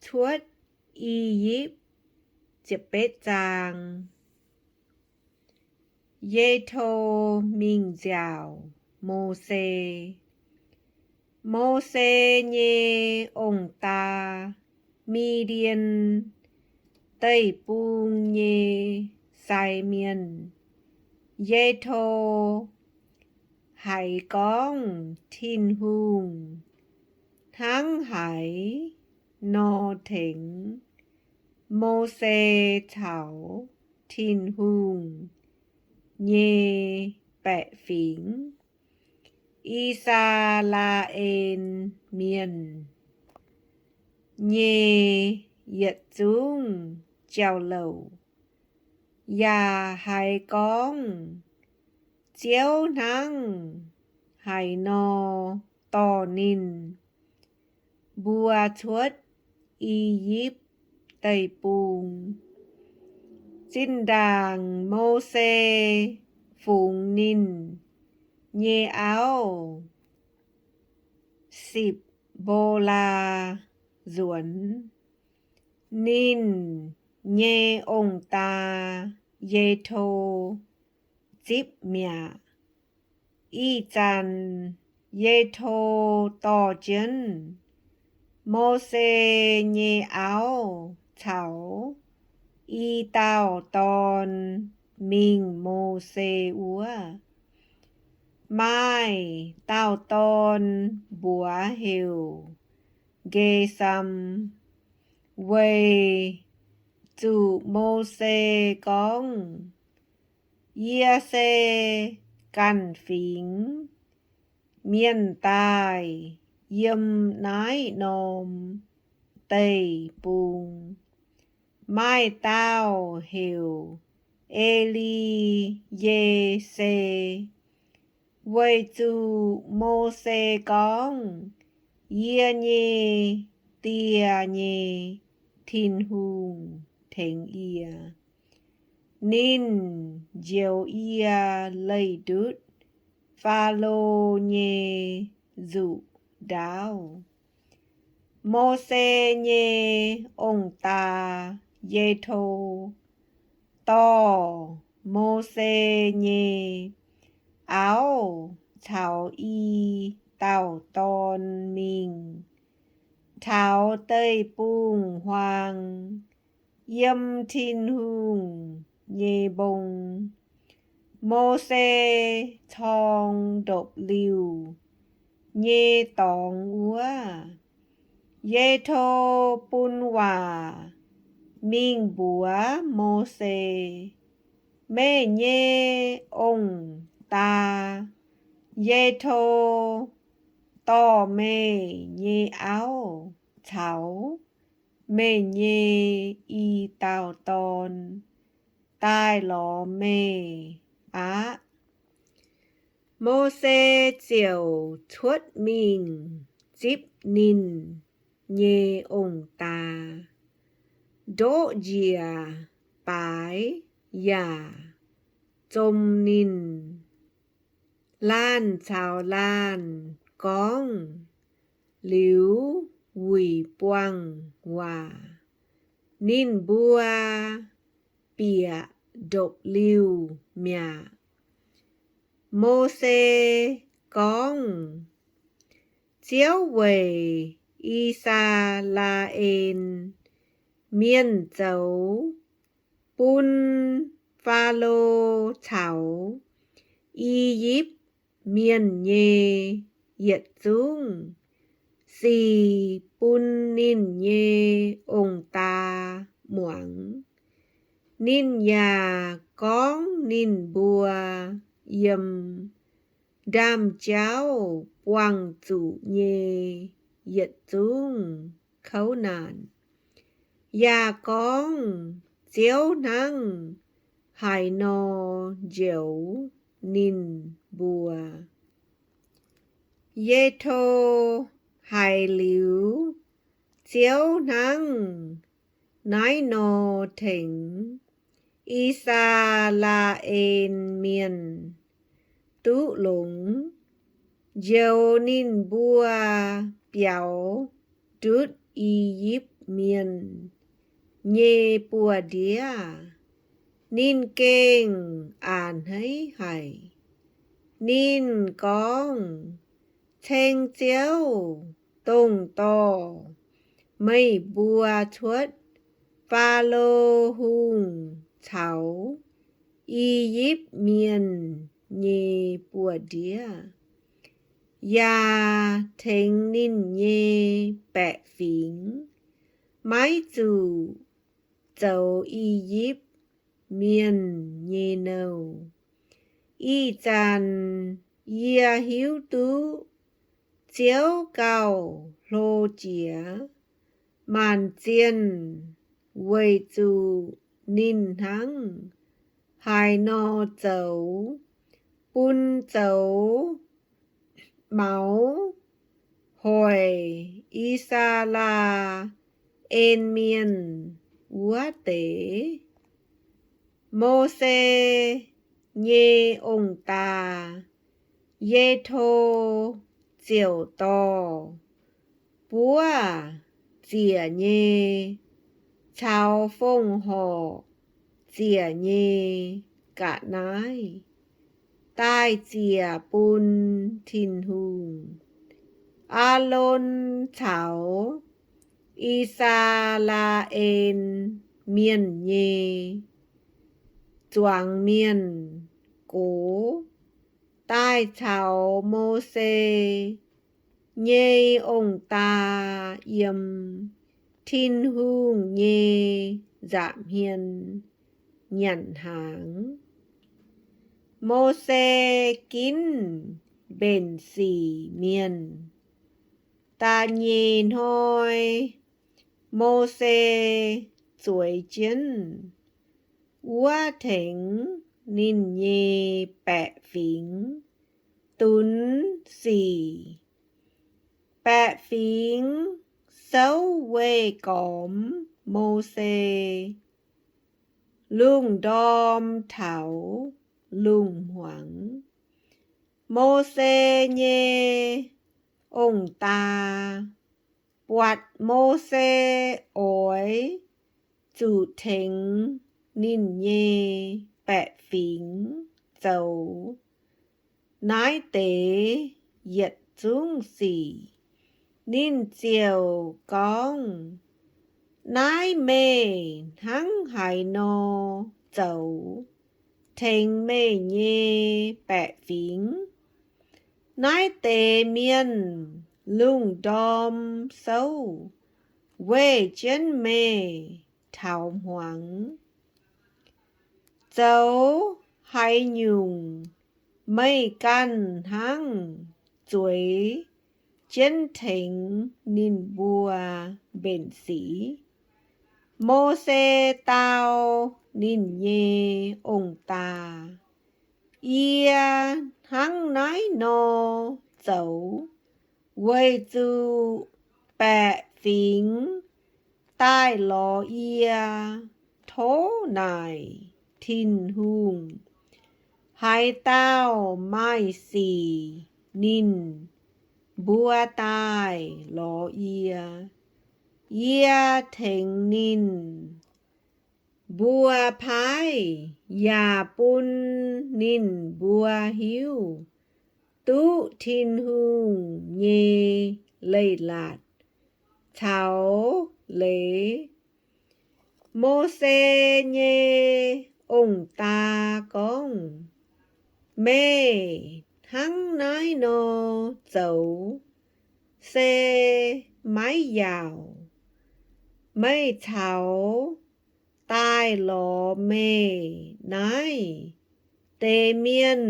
Cuotv I^yipv. Yetho Mingh Nziaauc Mose. Mose nyei ong-daa, Mi^ndien Deic-Bung nyei sai mienh, Yetho, haiz gorngv Tin-Hungh hnangv haaix nor tengx Mose caux Tin-Hungh nyei baeqc fingx, I^saa^laa^en Mienh, nyei yietc zungv jauv-louc, yaac haiz gorngv Ziouv hnangv haaix nor dorh ninh mbuo cuotv I^yipv Deic-Bung. Zinh ndaangc Mose fungx ninh nyei auv Sipc^mbo^laa nzuonx, ninh nyei ong-daa, Yetho, zipv mi'aqv. Ih zanc Yetho dorh jienv Mose nyei auv caux i dauh dorn mingh Mose wuov. Maaih dauh dorn mbuox heuc Nqeqv^sam, weic zuqc Mose gorngv, Yie se ganh fingx mienh daaih yiem naaiv norm deic-bung. Maaih dauh heuc E^li^ye^se. Weic zuqc Mose gorngv, Yie nyei Die nyei Tin-Hungh tengx yie. Ninh njoux yie leih ndutv Faalo nyei nzuqc ndaauv. Mose nyei ong-daa, Yetho, dorh Mose nyei auv caux i dauh dorn mingh taux deic-bung-huaang yiem Tin-Hungh nyei mbong, Mose corng ndopv-liuh nyei dorngx wuov. Yetho bun waac mingh mbuox Mose, Meih nyei ong-daa, Yetho, dorh meih nyei auv caux meih nyei i dauh dorn daaih lorz meih aqv. Mose ziouc cuotv mingh zipv ninh nyei ong-daa, ndoqv njiec baaix yaac zom ninh. Laanh caux laanh gorngv liuz wuic buangh waac, ninh mbuo bieqc ndopv-liuh mi'aqv. Mose gorngv, Ziouv weic I^saa^laa^en Mienh zoux bun Faalo caux I^yipv Mienh nyei yietc zungv sic bun ninh nyei ong-daa muangx. Ninh yaac gorngv ninh mbuo yiem ndaamv-jauv buangh zuqc nyei yietc zungv kouv naanc, yaac gorngv Ziouv hnangv haaix nor njoux ninh mbuo. Yetho haiz liuz Ziouv hnangv naaiv nor tengx I^saa^laa^en Mienh duqv longx, njoux ninh mbuo biaux ndutv I^yipv Mienh nyei buoz-ndiev. Ninh gengh a'hneiv haic. Ninh gorngv, Ceng Ziouv, dongh dorh meih mbuo cuotv Faalo Hungh caux I^yipv Mienh nyei buoz-ndiev, yaac tengx ninh nyei baeqc fingx, maiv zuqc zoux I^yipv Mienh nyei nouh. Ih zanc yie hiuv duqv Ziouv gauh hlo jiex maanc zienh weic zuqc ninh hnangv haaix nor zoux, bun zoux maux hoic I^saa^laa^en Mienh wuov deix. Mose nyei ong-daa, Ye^to, ziouc dorh buov ziec nyei caux fongc horc ziec nyei ga'naaiv daaih ziec bun Tin-Hungh. Aalon caux I^saa^laa^en Mienh nyei zuangx mienh gox daaih caux Mose nyei ong-daa yiem Tin-Hungh nyei nza'hmien nyanc hnaangx. Mose Ginv Mbenc Sic Mienh. Da'nyeic hnoi Mose zueiz jienv wuov tengx ninh nyei baeqc fingx dunx sic. Baeqc fingx souv weih gormx Mose, lungh ndorm taux lungh hmuangx. Mose nyei ong-daa buatc Mose oix zuqc tengx ninh nyei baeqc fingx zoux naaiv deix yietc zungv sic, ninh ziouc gorngv, Naaiv meih hnangv haaix nor zoux tengx meih nyei baeqc fingx? Naaiv deix mienh lungh ndorm souv weih jienv meih taux hmuangx. Zoux haaix nyungc meih ganh hnangv zueiz jienv tengx ninh mbuo mbenc sic? Mose dau ninh nyei ong-daa, Yie hnangv naaiv nor zoux weic zuqc baeqc fingx daaih lorz yie. Tov naaic Tin-Hungh, haaix dauh maaih sic ninh mbuo daaih lorz yie, yie tengx ninh mbuo paaiv yaac bun ninh mbuo hiuv duqv Tin-Hungh nyei leiz-latc caux leiz. Mose nyei ong-daa gorngv, Meih hnangv naaiv nor zoux se maiv yaauc. Meih caux daaih lorz meih naaiv deix mienh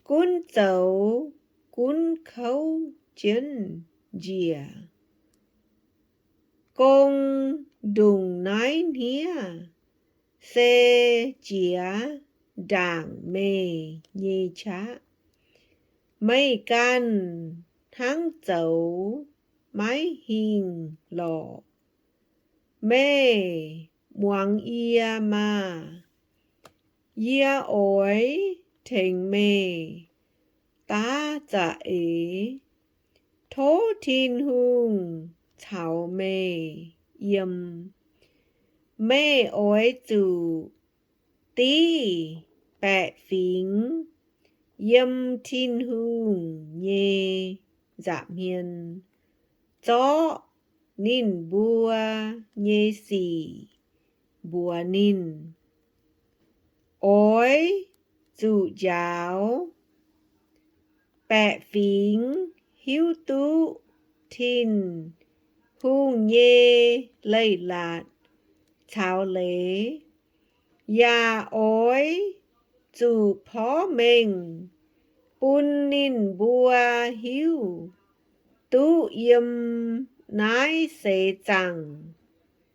gunv zoux gunv kouv jienv njiec. Gong ndongc naaiv hniev se jiex ndaangc meih nyei qaqv. Meih ganh hnangv zoux maiv hingh lorqc. Meih muangx yie maah! Yie oix tengx meih daav za'eix. Tov Tin-Hungh caux meih yiem. Meih oix zuqc div baeqc fingx yiem Tin-Hungh nyei nza'hmien zorqv ninh mbuo nyei sic mbuox ninh. Oix zuqc njaaux baeqc fingx hiuv duqv Tin-Hungh nyei leiz-latc caux leiz, yaac oix zuqc porv mengh bun ninh mbuo hiuv duqv yiem naaiv seix zaangc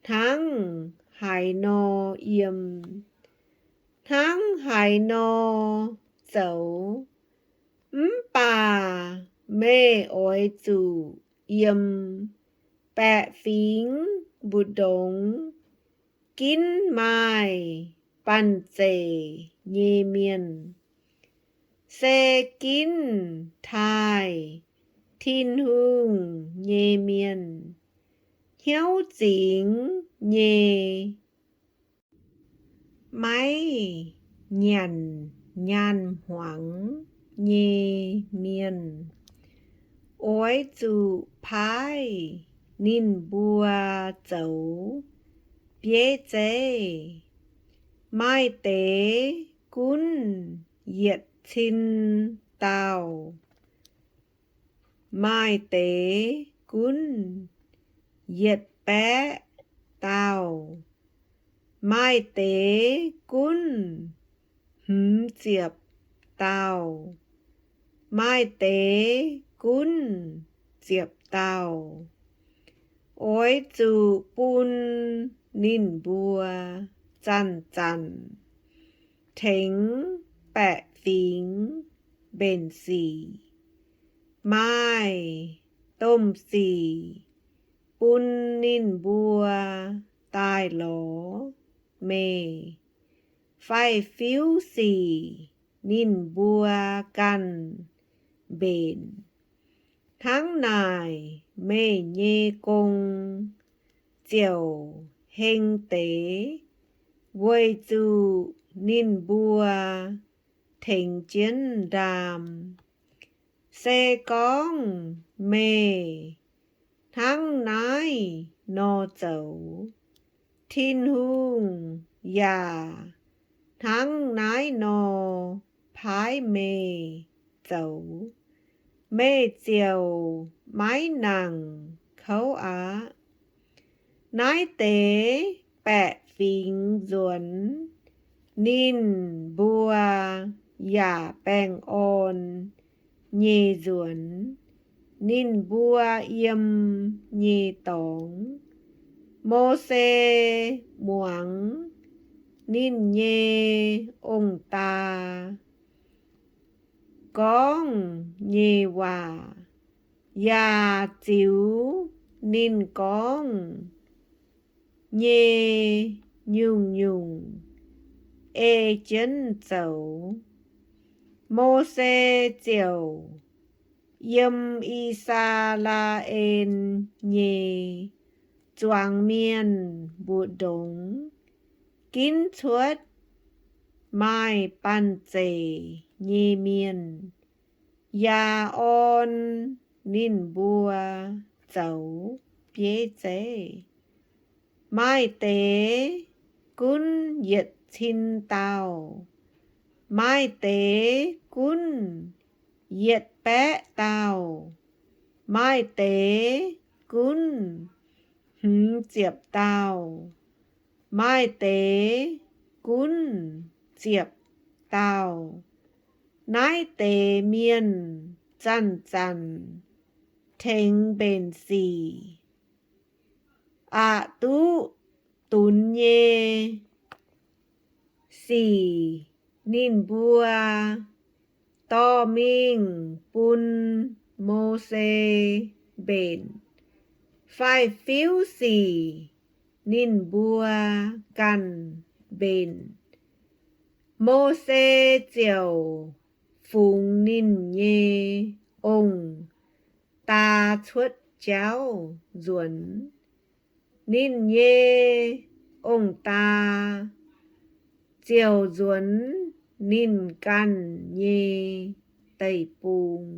hnangv haaix nor yiem, hnangv haaix nor zoux. Mv baac meih oix zuqc yiem baeqc fingx mbu'ndongx ginv maaih banh zeic nyei mienh, se ginv taaih Tin-Hungh nyei mienh, hnyouv zingx nyei, maiv nyanc nyaanh hmuangx nyei mienh. Oix zuqc paaiv ninh mbuo zoux bieiv zeiv. Maaih deix gunv yietc cin dauh, maaih deix gunv yietc baeqv dauh, maaih deix gunv hmz ziepc dauh, maaih deix gunv ziepc dauh. Oix zuqc bun ninh mbuo zanc-zanc tengx baeqc fingx mbenc sic. Maaih domh sic bun ninh mbuo daaih lorz meih, fai fiuv sic ninh mbuo ganh mbenc. Hnangv naaic meih nyei gong ziouc heng deix, weic zuqc ninh mbuo tengx jienv ndaam. Se gorngv meih hnangv naaiv nor zoux, Tin-Hungh yaac hnangv naaiv nor paaiv meih zoux, meih ziouc maiv nangc kouv aqv. Naaiv deix baeqc fingx nzuonx, ninh mbuo yaac baengh orn nyei nzuonx ninh mbuo yiem nyei dorngx. Mose muangx ninh nyei ong-daa gorngv nyei waac, yaac ziux ninh gorngv nyei nyungc-nyungc ei jienv zoux. Mose ziouc yiem I^saa^laa^en nyei zuangx mienh mbu'ndongx ginv cuotv maaih banh zeic nyei mienh, yaac orn ninh mbuo zoux bieiv zeiv. Maaih deix gunv yietc cin dauh, maaih deix gunv yietc baeqv dauh, maaih deix gunv hmz ziepc dauh, maaih deix gunv ziepc dauh. Naaiv deix mienh zanc-zanc tengx mbenc sic, aqc duqv dunx nyei sic ninh mbuo dorh mingh bun Mose mbenc, fai fiuv sic ninh mbuo ganh mbenc. Mose ziouc fungx ninh nyei ong-daa cuotv jauv nzuonx. Ninh nyei ong-daa ziouc nzuonx ninh ganh nyei deic-bung.